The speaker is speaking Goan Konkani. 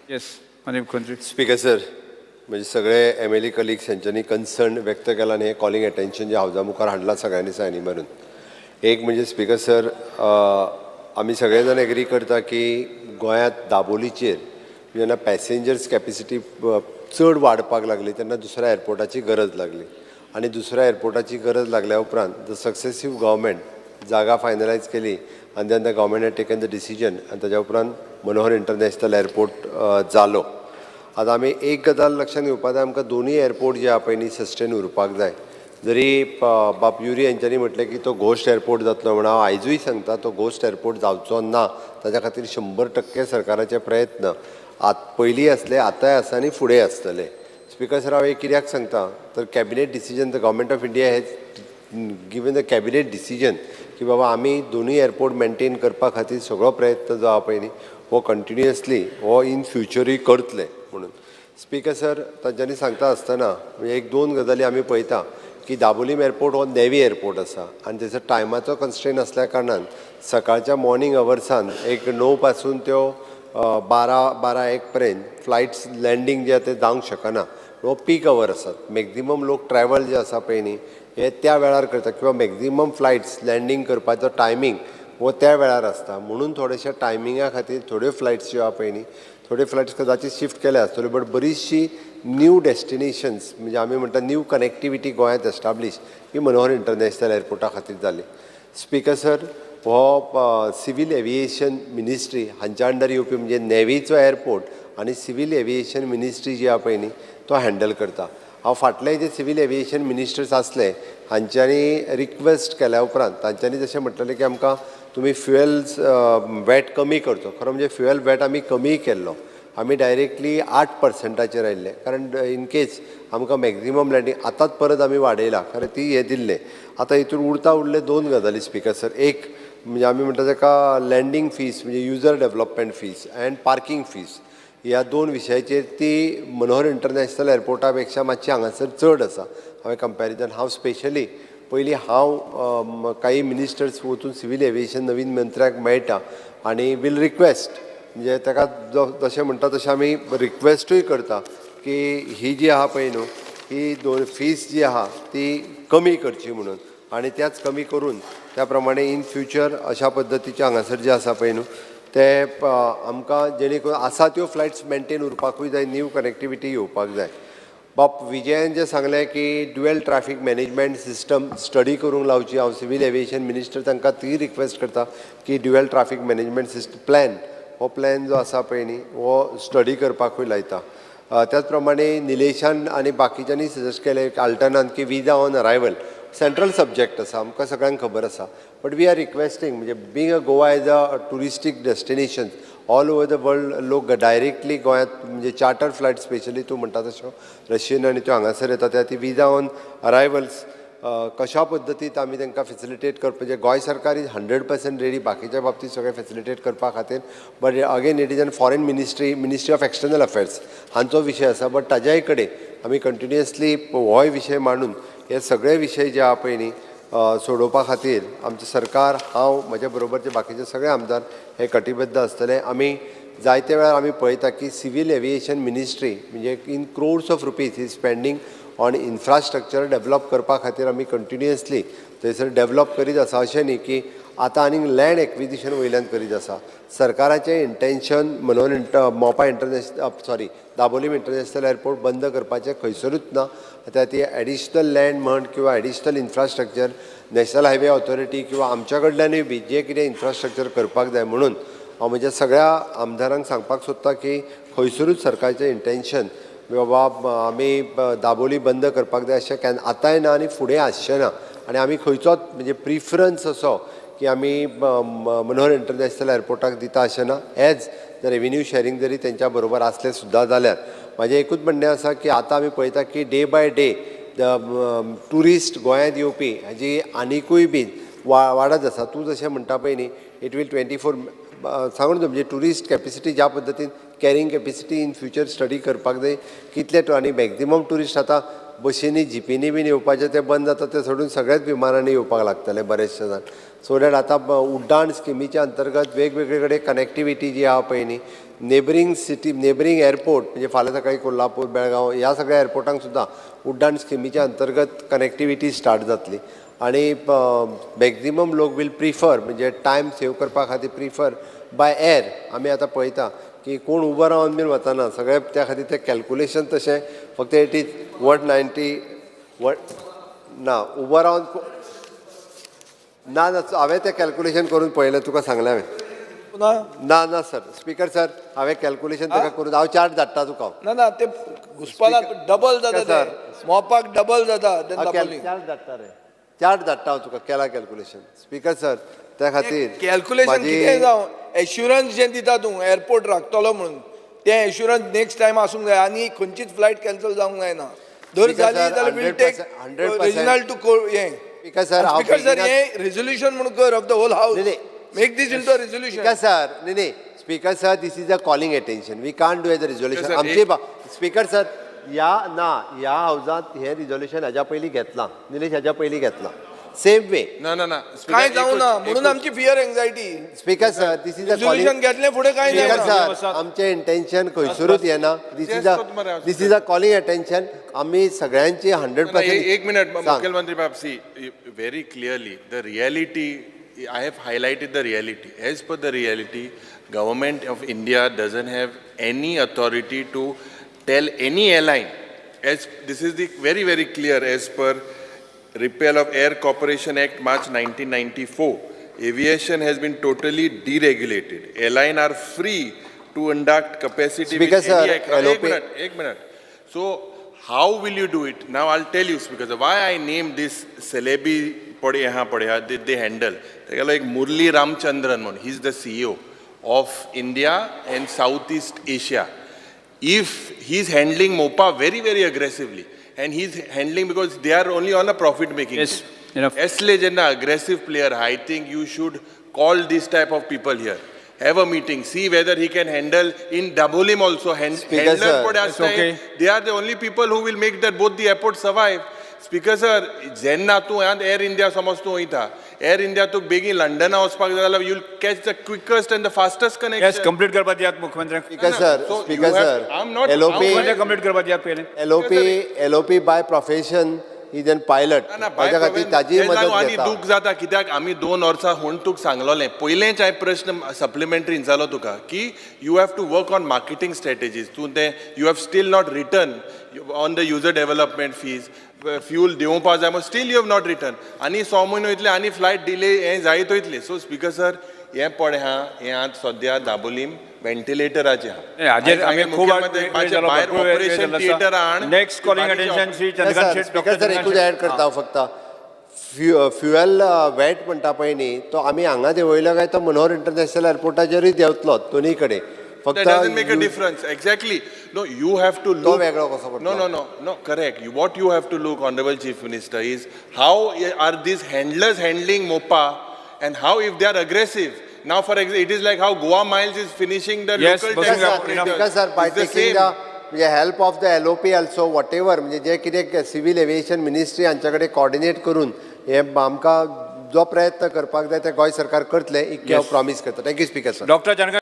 येस, माननीय मुख्यमंत्री. स्पीकर सर, म्हणजे सगळे एमएलए कलिग्स हेंच्यांनी कन्सर्न व्यक्त केला आनी हें कॉलिंग एटेन्शन जें हावजा मुखार हाडलां सगळ्यांनी सायनी मारून. एक म्हणजे स्पीकर सर, आमी सगळे जाण एग्री करता की गोंयांत दाबोलीचेर जेन्ना पॅसेंजर्स कॅपेसिटी चड वाडपाक लागली तेन्ना दुसऱ्या एअरपोर्टाची गरज लागली आनी दुसऱ्या एअरपोर्टाची गरज लागल्या उपरांत the successive government जागा फायनलायज केली आनी then the government had taken the decision आनी ताज्या उपरांत मनोहर इंटरनॅशनल एअरपोर्ट जालो. आतां आमी एक गजाल लक्षांत घेवपा जाय, आमकां दोनूय एअरपोर्ट जे आहा पळय न्ही सस्टेन उरपाक जाय. जरी बाब युरी हेंच्यांनी म्हटलें की तो घोस्ट एअरपोर्ट जातलो म्हणून, हांव आयजूय सांगता, तो घोस्ट एअरपोर्ट जावचो ना. ताच्या खातीर 100% सरकाराचे प्रयत्न आत पयलीं आसले, आतांय आसा आनी फुडें आसतले. स्पीकर सर, हांव एक कित्याक सांगता तर cabinet decision, the Government of India has given the cabinet decision की बाबा आमी दोनूय एअरपोर्ट मेंटेन करपा खातीर सगळो प्रयत्न जो आहा पळय न्ही हो कंटिन्युअसली हो इन फ्युचरूय करतले म्हणून. स्पीकर सर, तांच्यांनी सांगता आसतना म्हणजे एक दोन गजाली आमी पळयता की दाबोलीम एअरपोर्ट हो नेवी एअरपोर्ट आसा आनी तेचो टायमाचो कन्स्ट्रेन आसल्या कारणान सकाळच्या मॉर्निंग अवर्सान एक 9 पासून त्यो 12, 12-1 पर्यंत फ्लायट्स लँडींग जे आहा ते जावंक शकना. हो पीक our आसात. मॅक्झिमम लोक ट्रॅवल जे आसा पळय न्ही हे त्या वेळार करता किंवा मॅक्झिमम फ्लायट्स लँडींग करपाचो टायमींग हो त्या वेळार आसता. म्हणून थोडेशे टायमिंगा खातीर थोड्यो फ्लायट्स ज्यो आहा पळय न्ही, थोड्यो फ्लायट्स कदाचीत शिफ्ट केल्या आसतल्यो, बट बरीचशी न्यू डेस्टिनेशन्स, म्हणजे आमी म्हणटा न्यू कनेक्टिविटी गोंयांत एस्टाब्लीश ही मनोहर इंटरनॅशनल एअरपोर्टा खातीर जाली. स्पीकर सर, हो सिवील एविएशन मिनिस्ट्री हांच्या अंडर येवपी, म्हणजे नेवीचो एअरपोर्ट आनी सिवील एविएशन मिनिस्ट्री जी आहा पळय न्ही तो हँडल करता. हांव फाटले जे सिवील एविएशन मिनिस्टर्स आसले हांच्यांनी रिक्वेस्ट केल्या उपरांत तांच्यांनी जशें म्हटलेलें की आमकां तुमी फ्युएल्स वॅट कमी करचो. खरो म्हणजे फ्युएल वॅट आमी कमीय केल्लो. आमी डायरेक्टली 8 पर्संटाचेर आयिल्ले, कारण इन केस आमकां मॅक्झिमम लँडींग. आतांच परत आमी वाडयला, कारण ती हें दिल्लें. आतां हितून उरता उरले दोन गजाली स्पीकर सर. एक म्हणजे आमी म्हणटा ताका लँडींग फीस, म्हणजे user development fees and parking fees, ह्या दोन विशयाचेर ती मनोहर इंटरनॅशनल एअरपोर्टा पेक्षा मातशी हांगासर चड आसा. हांवें कंपॅरिजन, हांव स्पेशली पयलीं हांव काही मिनिस्टर्स वचून सिवील एविएशन नवीन मंत्र्याक मेळटा आनी वील रिक्वेस्ट, म्हणजे ताका जो जशें म्हणटा तशें आमी रिक्वेस्टूय करता की ही जी आहा पळय न्हू ही दोन फीस जी आहा ती कमी करची म्हणून. आनी त्याच कमी करून त्या प्रमाणे इन फ्युचर अशा पद्दतीचे हांगासर जे आसा पळय न्हू ते आमकां जेणे करून आसा त्यो फ्लायट्स मेंटेन उरपाकूय जाय, न्यू कनेक्टिविटी येवपाक जाय. बाब विजयान जें सांगलें की dual traffic management system study करूंक लावची, हांव सिवील एविएशन मिनिस्टर तांकां ती रिक्वेस्ट करता की dual traffic management system plan, हो प्लॅन जो आसा पळय न्ही हो स्टडी करपाकूय लायता. त्याच प्रमाणे निलेशान आनी बाकीच्यांनी सजेस्ट केलें आल्टनान की visa on arrival central subject आसा, आमकां सगळ्यांक खबर आसा, बट we are requesting, म्हणजे being a Goa as a touristic destination all over the world, लोक डायरेक्टली गोंयांत म्हणजे चार्टर फ्लायट, स्पेशली तूं म्हणटा तश्यो रशियन आनी त्यो हांगासर येता, त्या ती विजा ऑन अरायवल्स कशा पद्दतीन आमी तांकां फेसिलिटेट करप. म्हणजे गोंय सरकार is 100% ready बाकीच्या बाबतींत सगळें फेसिलिटेट करपा खातीर, but again it is an foreign ministry, Ministry of External Affairs हांचो विशय आसा. बट ताज्याय कडेन आमी कंटिन्युअसली होय विशय मांडून हे सगळे विशय जे आहा पळय न्ही सोडोवपा खातीर आमचें सरकार, हांव, म्हज्या बरोबरचे बाकीचे सगळे आमदार हे कटिबद्ध आसतले. आमी जायते वेळार आमी पळयता की सिवील एविएशन मिनिस्ट्री म्हणजे in crores of rupees is spending on infrastructure develop करपा खातीर. आमी कंटिन्युअसली थंयसर डेवलप करीत आसा. अशें न्ही की आतां आनीक लँड एक्विजिशन वयल्यान करीत आसा. सरकाराचें इंटेन्शन म्हणून Mopa international, sorry, Dabolim international airport बंद करपाचें खंयसरूच ना. आतां ती एडिशनल लँड म्हण किंवा additional infrastructure, National Highway Authority किंवा आमच्या कडल्यानूय बी जें कितें इन्फ्रास्ट्रक्चर करपाक जाय. म्हणून हांव म्हज्या सगळ्या आमदारांक सांगपाक सोदता की खंयसरूच सरकारचें इंटेन्शन बाबा आमी दाबोली बंद करपाक जाय अशें केन्ना आतांय ना आनी फुडें आसचें ना. आनी आमी खंयचोच म्हणजे प्रिफरन्स असो की आमी मनोहर इंटरनॅशनल एअरपोर्टाक दिता अशें ना. एज the revenue sharing जरी तेंच्या बरोबर आसलें सुद्दां जाल्यार म्हाजें एकूच म्हणणें आसा की आतां आमी पळयता की day by day the tourist गोंयांत येवपी हाजी आनिकूय बी वाडत आसा. तूं जशें म्हणटा पळय न्ही, it will 24 सांगून, म्हणजे ट्युरिस्ट कॅपेसिटी ज्या पद्दतीन carrying capacity in future study करपाक जाय कितले आनी मॅक्झिमम ट्युरिस्ट आतां बशींनी, जिपींनी बीन येवपाचें तें बंद जाता, तें सोडून सगळेच विमानांनी येवपाक लागतले बरेचशे जाण. सो that आतां उड्डाण स्किमीच्या अंतर्गत वेगवेगळे कडेन कनेक्टिविटी जी आहा पळय न्ही नेबरींग सिटी, नेबरींग एअरपोर्ट, म्हणजे फाल्यां सकाळी कोल्हापूर, बेळगांव ह्या सगळ्या एअरपोर्टांक सुद्दां उड्डाण स्किमीच्या अंतर्गत कनेक्टिविटी स्टार्ट जातली आणि मॅक्झिमम लोक वील प्रिफर, म्हणजे टायम सेव करपा खातीर प्रिफर बाय एअर. आमी आतां पळयता की कोण उबो रावन बीन वचना सगळे. त्या खातीर तें कॅल्कुलेशन तशें फक्त it is 191 ना, उबो रावन ना ना. हांवें तें कॅल्कुलेशन करून पळयलें, तुका सांगलें हांवें. ना. ना ना सर, स्पीकर सर, हांवें कॅल्कुलेशन ताका करून हांव चार्ट धाडटा तुका. ना ना, ते घुसपाला डबल जाता. सर. ते मोपाक डबल जाता ते दाबोलीम. चार्ट धाडटा रे, चार्ट धाडटा हांव तुका. केला कॅल्कुलेशन स्पीकर सर, त्या खातीर. कॅल्क्युलेशन कितें जावं, एश्युरन्स जें दिता तूं एअरपोर्ट राखतलो म्हणून, तें एश्युरन्स नेक्स्ट टायम आसूंक जाय आनी खंयचीच फ्लायट कॅन्सल जावंक जायना. जर Speaker जाली sir, जाल्यार we'll take 100% regional to हें. स्पीकर सर, हांव स्पीकर सर, बेगिनात- हें रेजोल्युशन म्हणून कर of the whole house. नाही, नाही. Make this into resolution. Speaker sir, नाही नाही, speaker sir, this is a calling attention, we can't do as a resolution. Sir, आमचे स्पीकर सर, या ना, ह्या हावजांत हें रिजोल्युशन हाज्या पयलीं घेतलां, निलेश, हाज्या पयलीं घेतलां सेम वे. ना ना ना. कांय जावं ना म्हणून आमची fear anxiety. Speaker sir, this is a resolution calling घेतलें, फुडें कांय स्पीकर जायना. सर, आमचें इंटेन्शन खंयसरूच येना. This is a this is a calling attention. आमी सगळ्यांची हंड्रेड पर्संट. एक मिनिट, मुख्यमंत्री बाब. See, very clearly the reality, I have highlighted the reality. As per the reality, Government of India doesn't have any authority to tell any airline. As this is the very very clear, as per Repeal of Air Corporation Act, March 1994, aviation has been totally deregulated. Airline are free to induct capacity Speaker with sir, any aircraft. LOP एक minute, एक minute. So how will you do it? Now I'll tell you, because why I named this celebi पडे हा पडे हा they handle. तेगेलो एक मुरली रामचंद्रन म्हणून, he is the CEO of India and South East Asia. If he is handling MOPA very very aggressively, and he is handling because they are only on a profit making. Yes, enough. असले जेन्ना aggressive player, I think you should call this type of people here, have a meeting, see whether he can handle in Dabolim also. Speaker handler sir, पडे it's okay. They are the only people who will make that both the airport survive. Speaker sir, जेन्ना तूं एअर इंडिया समज तूं वयता, एअर इंडिया तूं बेगीन लंडना वचपाक जाय जाल्यार you'll catch the quickest and the fastest connection. Yes, complete करपा दियात मुख्यमंत्र्यांक. Speaker sir, So you speaker have- sir, I'm not- LOP मुख्यमंत्र्यांक कंप्लीट करपा दियात पयलें. LOP by profession is an pilot. ना, ना, ताच्या खातीर ताजीय तेच लागून मदत आनी घेता. दूख जाता कित्याक आमी 2 वर्सां म्हूण तुका सांगलोलें. पयलेंच हांवें प्रश्न सप्लिमेंटरी विचारलो तुका की you have to work on marketing strategies. तूं तें you have still not written on the user development fees. Fuel देंवपा जाय म्हूण still you have not written. आनी 6 म्हयने वयतले आनी फ्लायट डिले हें जायत वयतलें. सो स्पीकर सर, हें पळय हा, हें आतां सद्या दाबोलीम व्हेंटिलेटराचें आहा. हाजेर आमी खूब वेळ मातशें जालो, भायर भरपूर वेळ ऑपरेशन जालो आसा. थिएटर हाड. Next calling attention Shri Chandrakant Shet. Speaker sir, एकूच ऍड करता हांव फक्त. फ्युएल वॅट म्हणटा पळय न्ही, तो आमी हांगा देंवयलो काय तो मनोहर इंटरनॅशनल एअरपोर्टाचेरूय देंवतलो दोनूय कडेन. फक्त That doesn't make a difference. Exactly. No, you have to look. वेगळो कसो पडटलो? No, no, no, no. Correct. What you have to look, Honorable Chief Minister, is how are these handlers handling MOPA, and how if they are aggressive. Now, for example, it is like how Goa Miles is finishing the Yes, local Basant taxi Enough. operators. Speaker sir, by It's the taking same. The म्हणजे help of the LOP also, whatever, म्हणजे जे कितें सिवील एविएशन मिनिस्ट्री हांच्या कडेन कॉर्डिनेट करून हे आमकां जो प्रयत्न करपाक जाय ते गोंय सरकार करतलें, इतकें हांव प्रॉमीस करता. Thank you speaker sir. Doctor Chandrakant.